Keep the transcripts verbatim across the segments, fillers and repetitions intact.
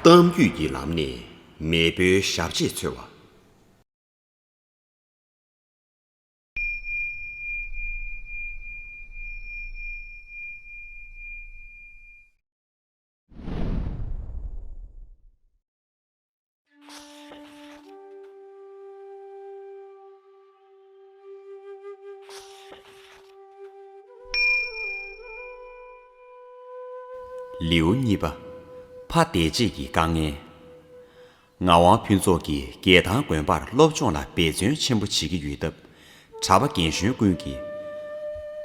གཏམ་རྒྱུད་ཀྱི་ལམ་ནས་མེས་པོའི་ཞབས་རྗེས་འཚོལ་བ། ལེའུ་གཉིས་པ། ཕ་འདས་རྗེས་ཀྱི་དཀའ་ངལ། ངག་དབང་ཕུན་ཚོགས་ཀྱིས་རྒྱལ་ཐང་དགོན་པར་སློབ་སྦྱོང་ལ་འབད་བརྩོན་ཆེན་པོ་བྱེད་ཀྱི་ཡོད་སྟབས། གྲྭ་པ་རྒན་གཞོན་ཀུན་གྱིས།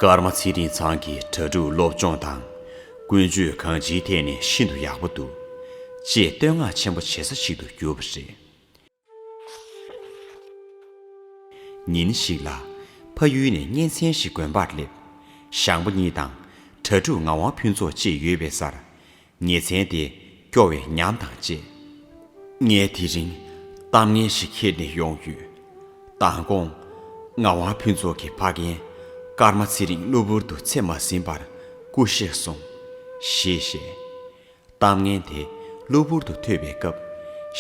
ཀརྨ་ཚེ་རིང་ཚང་གི་གྲྭ་ཕྲུག་སློབ་སྦྱོང་དང་། ཀུན་སྤྱོད་གང་ཅིའི་ཐད་ནས་ཤིན་ཏུ་ཡག་པོ་འདུག་ཅེས་བསྟོད་བསྔགས་ཆེན་པོ་བྱེད་ས་ཞིག་ཏུ་གྱུར་པ་རེད། ཉིན་ཞིག་ལ། ཕ་ཡུལ་ནས་གཉེན་ཚན་ཞིག་དགོན་པར་སླེབས། ཞང་པོ་གཉིས་དང་། གྲྭ་ཕྲུག་ངག་དབང་ཕུན་ཚོགས་བཅས་ཡོད་པའི་སར། ཉེ་ཚན་དེ་སྐྱོ་བའི་ཉམས་དང་བཅས། ངས་དེ་རིང་གཏམ་ངན་ཞིག་ཁྱེར་ནས་ཡོང་ཡོད། མདང་དགོང་། ངག་དབང་ཕུན་ཚོགས་ཀྱི་ཕ་རྒན་ཀརྨ་ཚེ་རིང་གློ་བུར་དུ་ཚེ་མ་ཟིན་པར་སྐུ་གཤེགས་སོང་། ཞེས་བཤད། གཏམ་ངན་དེ་གློ་བུར་དུ་ཐོས་པའི་སྐབས།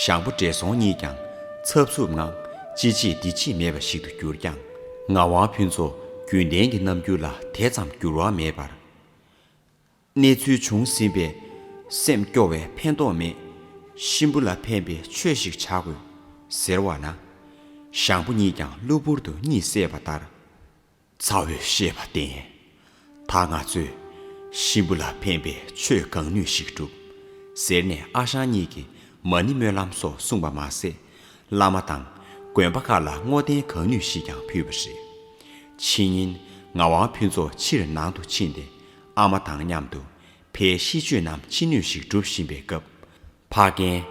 ཞང་པོ་བགྲེས་སོང་གཉིས་ཀྱང་འཚབ་འཚུབ་ངང་ཅི་བྱེད་འདི་བྱེད་མེད་པ་ཞིག་ཏུ་གྱུར་ཀྱང་། ངག་དབང་ཕུན་ཚོགས་རྒྱུན་ལྡན་གྱི་རྣམ་འགྱུར་ལ་དེ་ཙམ་འགྱུར་བ་མེད་པར། གནས་ཚུལ་བྱུང་ཟིན་པས་སེམས་སྐྱོ་བས་ཕན་ཐོགས་མེད། གཤིན་པོ་ལ་ཕན་པའི་ཆོས་ཤིག་བྱ་དགོས། ཟེར་བ་ན། ཞང་པོ་གཉིས་ཀྱང་གློ་བུར་དུ་གཉིད་སད་པ་ལྟར། ཚ་བོས་བཤད་པ་བདེན། ད་ང་ཚོས་གཤིན་པོ་ལ་ཕན་པའི་ཆོས་གང་ནུས་ཤིག་བསྒྲུབ། ཟེར་ནས་ཨ་ཞང་གཉིས་ཀྱིས་མ་ཎི་སྨོན་ལམ་སོགས་གསུངས་པ་མ་ཟད། བླ་མ་དང་དགོན་པ་ཁག་ལ་བསྔོ་རྟེན་གང་ནུས་ཤིག་ཀྱང་ཕུལ་བ་རེད། ཕྱི་ཉིན་ངག་དབང་ཕུན་ཚོགས་ཕྱིར་ནང་དུ་ཕྱིན་ཏེ། ཨ་མ་དང་མཉམ་དུ་ཕའི་ཤིས་བརྗོད་རྣམས་ཅི་ནུས་ཤིག་སྒྲུབ་བཞིན་པའི་སྐབས། ཕ་རྒན་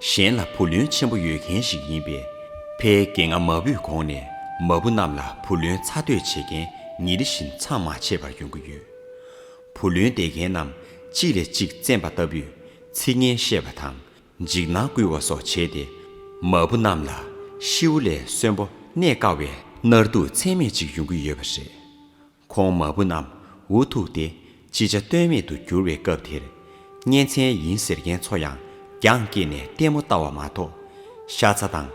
གཞན་ལ་བུ་ལོན་ཆེན་པོ་ཡོད་མཁན་ཞིག་ཡིན་པས། ཕའི་རྒན་ང་མ་བུས་གོང་ནས་མ་བུ་རྣམས་ལ་བུ་ལོན་ཚ་དོད་བྱེད་མཁན་ཉིན་རེ་བཞིན་མཚམས་མ་ཆད་པར་ཡོང་གི་ཡོད། བུ་ལོན་འདེད་མཁན་རྣམས་གཅིག་ལས་གཅིག་བཙེམ་པ་ལྟ་བུས་ཚིག་ངན་བཤད་པ་དང་། འཇིགས་སྣང་བསྐུལ་བ་སོགས་བྱས་ཏེ། མ་བུ་རྣམས་ལ་ཤིའུ་ལས་གསོན་པོ་གནས་དཀའ་བའི་མནར་སྡུག་ཚད་མེད་ཅིག་ཡོང་གི་ཡོད་པ་རེད། ཁོང་མ་བུ་རྣམས་འུ་ཐུག་སྟེ་ཅི་བྱ་གཏོལ་མེད་དུ་གྱུར་བའི་སྐབས་དེར། གཉེན་ཚན་ཡིན་ཟེར་མཁན་ཚོ་ཡང་རྒྱང་བཀྱེད་ནས་ལྟད་མོ་ལྟ་བ་མ་གཏོགས། ཤ་ཚ་དང་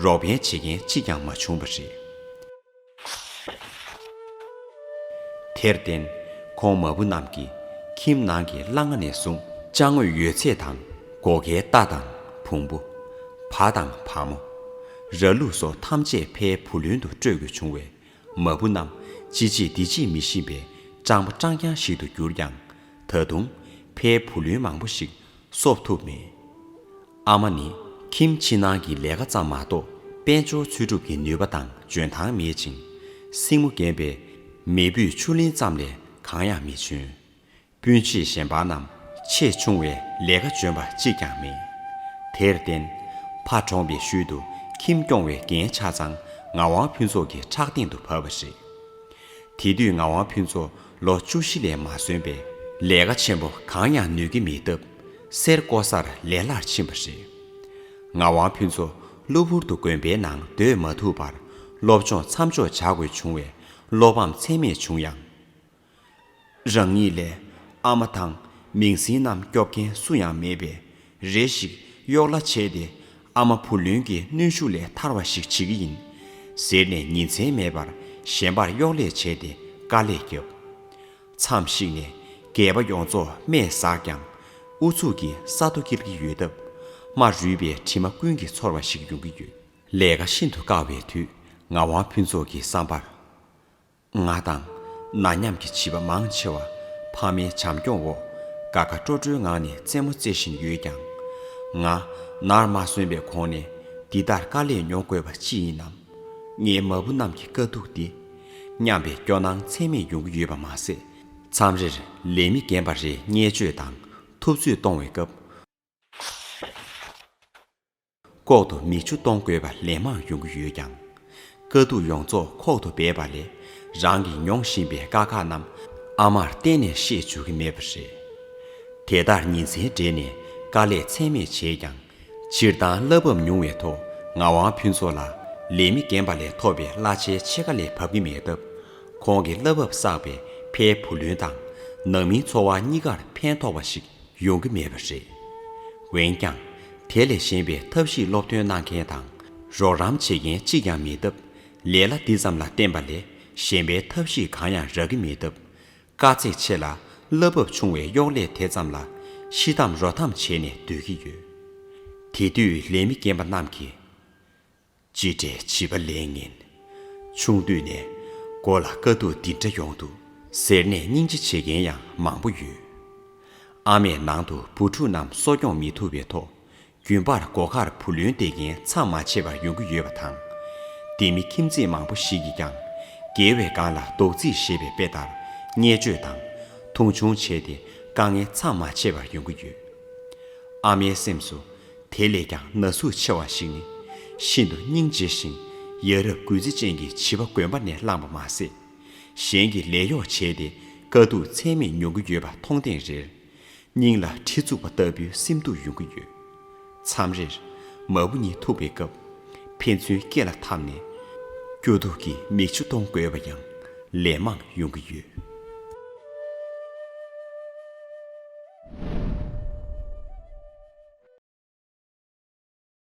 རོགས་ཕན་བྱེད་མཁན་གཅིག་ཀྱང་མ་བྱུང་བ་རེད། དེར་བརྟེན། ཁོང་མ་བུ་རྣམས་ཀྱིས་ཁྱིམ་ནང་གི་སླ་ང་ནས་བཟུང་ཅ་དངོས་ཡོད་ཚད་དང་། སྒོ་ཁའི་རྟ་དང་བོང་བུ། བ་དང་བ་མོ། ར་ལུག་སོགས་ཐམས་ཅད་ཕའི་བུ་ལོན་དུ་སྤྲོད་དགོས་བྱུང་བས། མ་བུ་རྣམས་ཅི་བྱེད་འདི་བྱེད་མི་ཤེས་པའི་སྤྲང་པོ་སྤྲང་རྐྱང་ཞིག་ཏུ་གྱུར་ཀྱང་། ད་དུང་ཕའི་བུ་ལོན་མང་པོ་ཞིག་གསོབ་ཐུབ་མེད། ཨ་མ་ནི་ཁྱིམ་ཕྱི་ནང་གི་ལས་ཀ་ཙམ་མ་གཏོགས། དཔལ་འབྱོར་འཚོལ་སྒྲུབ་ཀྱི་ནུས་པ་དང་འཇོན་ཐང་མེད་ཅིང་། སྲིང་མོ་རྒན་པས་མེ་བུད་ཆུ་ལེན་ཙམ་ལས་གང་ཡང་མི་འཇོན། སྤུན་མཆེད་གཞན་པ་རྣམས་ཆེས་ཆུང་བས་ལས་ཀ་འཇོན་པ་གཅིག་ཀྱང་མེད། དེར་བརྟེན། ཕ་གྲོངས་པའི་ཤུལ་དུ་ཁྱིམ་སྐྱོང་བའི་འགན་ཆ་ཚང་ངག་དབང་ཕུན་ཚོགས་ཀྱི་ཕྲག་སྟེང་དུ་བབས་པ་རེད། དེ་དུས་ངག་དབང་ཕུན་ཚོགས་ལོ་བཅུ་བཞི་ལས་མ་སོན་པས། ལས་ཀ་ཆེན་པོ་གང་ཡང་ནུས་ཀྱི་མེད་སྟབས། གསེར་བརྐོ་སར་ལས་སླར་ཕྱིན་པ་རེད། ངག་དབང་ཕུན་ཚོགས་གློ་བུར་དུ་དགོན་པའི་ནང་སྡོད་མ་ཐུབ་པར། སློབ་སྦྱོང་མཚམས་འཇོག་བྱ་དགོས་བྱུང་བས། བློ་ཕམ་ཚད་མེད་བྱུང་ཡང་། རང་ཉིད་ལས་ཨ་མ་དང་མིང་སྲིང་རྣམས་སྐྱོབ་མཁན་སུ་ཡང་མེད་པས། རེ་ཞིག་གཡོག་ལ་བྱས་ཏེ། ཨ་མ་བུ་ལོན་གྱི་གནོན་ཤུགས་ལས་ཐར་བ་ཞིག་བྱེད་ཀྱི་ཡིན། ཟེར་ནས་ཉིན་མཚན་མེད་པར་གཞན་པར་གཡོག་ལས་བྱས་ཏེ་དཀའ་ལས་བརྒྱབ། མཚམས་ཤིག་ནས་སྒལ་པ་ཡོངས་རྫོགས་རྨས་ཟགས་ཀྱང་། ཨུ་ཚུགས་ཀྱིས་ས་རྡོ་འཁྱེར་གྱི་ཡོད་སྟབས། རྨ་རུལ་བའི་དྲི་མ་ཀུན་གྱིས་ཚོར་བ་ཞིག་ཡོང་གི་ཡོད། ལས་ཀ་ཤིན་ཏུ་དཀའ་བའི་དུས། ངག་དབང་ཕུན་ཚོགས་ཀྱི་བསམ་པར། ང་དང་ན་མཉམ་གྱི་བྱིས་པ་མང་ཆེ་བ་ཕ་མའི་བྱམས་སྐྱོང་འོག་དགའ་དགའ་སྤྲོ་སྤྲོའི་ངང་ནས་རྩེད་མོ་རྩེ་བཞིན་ཡོད་ཀྱང་། ང་ནར་མ་སོན་པའི་གོང་ནས་འདི་ལྟར་དཀའ་ལས་མྱོང་དགོས་པ་ཅི་ཡིན་ནམ། ངའི་མ་བུ་རྣམས་ཀྱི་དཀའ་སྡུག་འདི། སྙམ་པའི་སྐྱོ་སྣང་ཚད་མེད་ཡོང་གི་ཡོད་པ་མ་ཟད། མཚམས་རེར་ལས་མི་རྒན་པ་རེ་བརྙས་བཅོས་དང་ཐུབ་ཚོད་གཏོང་བའི་སྐབས། ལྐོག་ཏུ་མིག་ཆུ་གཏོང་དགོས་པ་ལན་མང་ཡོང་གི་ཡོད་ཀྱང་། དཀའ་སྡུག་ཡོངས་རྫོགས་ཁོག་ཏུ་སྦས་པ་ལས། རང་གིས་མྱོང་བཞིན་པའི་དཀའ་ཁག་རྣམས་ཨ་མར་གཏན་ནས་བཤད་བཅུག་གི་མེད་པ་རེད། དེ་ལྟར་ཉིན་མཚན་བསྒྲིལ་ནས་དཀའ་ལས་ཚད་མེད་བྱས་ཀྱང་། སྤྱིར་བཏང་བསླབ་བབ་ཉུང་བའི་ཐོག་ངག་དབང་ཕུན་ཚོགས་ལ་ལས་མི་རྒན་པ་ལས་ཐོབ་པའི་གླ་ཆའི་ཕྱེད་ཀ་ལས་བབས་ཀྱི་མེད་སྟབས། ཁོང་གིས་བསླབ་བབ་བསགས་པའི་ཕའི་བུ་ལོན་དང་ནང་མིའི་འཚོ་བ་གཉིས་ཀར་ཕན་ཐོགས་པ་ཞིག་ཡོང་གི་མེད་པ་རེད། འོན་ཀྱང་ དེ་ལས་གཞན་པའི་ཐབས་ཤེས་སློབ་སྟོན་གནང་མཁན་དང་། རོགས་རམ་བྱེད་མཁན་གཅིག་ཀྱང་མེད་སྟབས། ལས་གླ་འདི་ཙམ་ལ་བརྟེན་པ་ལས་གཞན་པའི་ཐབས་ཤེས་གང་ཡང་རག་གི་མེད་སྟབས། དཀའ་ཚེགས་ཆེ་ལ་བླ་འབབ་ཆུང་བའི་གཡོག་ལས་དེ་ཙམ་ལ་ཤི་དམ་རོ་དམ་བྱས་ནས་སྡོད་ཀྱི་ཡོད། དེ་དུས་ལས་མི་རྒན་པ་རྣམས་ཀྱིས། ཅི་སྤྲད་བྱིས་པ་ལས་ངན། ཆུང་དུས་ནས་མགོ་ལ་དཀའ་སྡུག་འདི་འདྲ་ཡོང་འདུག་ཟེར་ནས་སྙིང་རྗེ་བྱེད་མཁན་ཡང་མང་པོ་ཡོད། ཨ་མས་ནང་དུ་བུ་ཕྲུག་རྣམས་གསོ་སྐྱོང་མི་ཐུབ་པའི་ཐོག་རྒྱུན་པར་སྒོ་ཁར་བུ་ལོན་སྟེར་མཁན་མཚམས་མ་ཆད་པར་ཡོང་གི་ཡོད་པ་དང་། སྡེ་མི་ཁྱིམ་མཚེས་མང་པོ་ཞིག་གིས་ཀྱང་རྒྱལ་བའི་སྒང་ལ་རྡོག་རྫིས་ཞེས་པའི་དཔེ་ལྟར་བརྙས་བཅོས་དང་མཐོང་ཆུང་བྱས་ཏེ་དཀའ་ངལ་མཚམས་མ་ཆད་པར་ཡོང་གི་ཡོད། ཨ་མའི་སེམས་སུ། དེ་ལས་ཀྱང་ན་ཟུག་ཆེ་བ་ཞིག་ནི། ཤིན་ཏུ་སྙིང་རྗེ་ཞིང་ཡ་རབས་གུས་བརྩི་ཅན་གྱི་བྱིས་པ་དགོན་པ་ནས་བླངས་པ་མ་ཟད། གཞན་གྱིས་ལས་གཡོག་བྱས་ཏེ་དཀའ་སྡུག་ཚད་མེད་མྱོང་གི་ཡོད་པ་མཐོང་ཐེངས་རེར། སྙིང་ལ་གྲི་བཙུགས་པ་ལྟ་བུའི་སེམས་སྡུག་ཡོང་གི་ཡོད། མཚམས་རེར། མ་བུ་གཉིས་ཐུག་པའི་སྐབས། ཕན་ཚུན་སྐེ་ལ་འཐམས་ནས། སྐྱོ་སྡུག་གི་མིག་ཆུ་གཏོང་དགོས་པ་ཡང་ལན་མང་ཡོང་གི་ཡོད།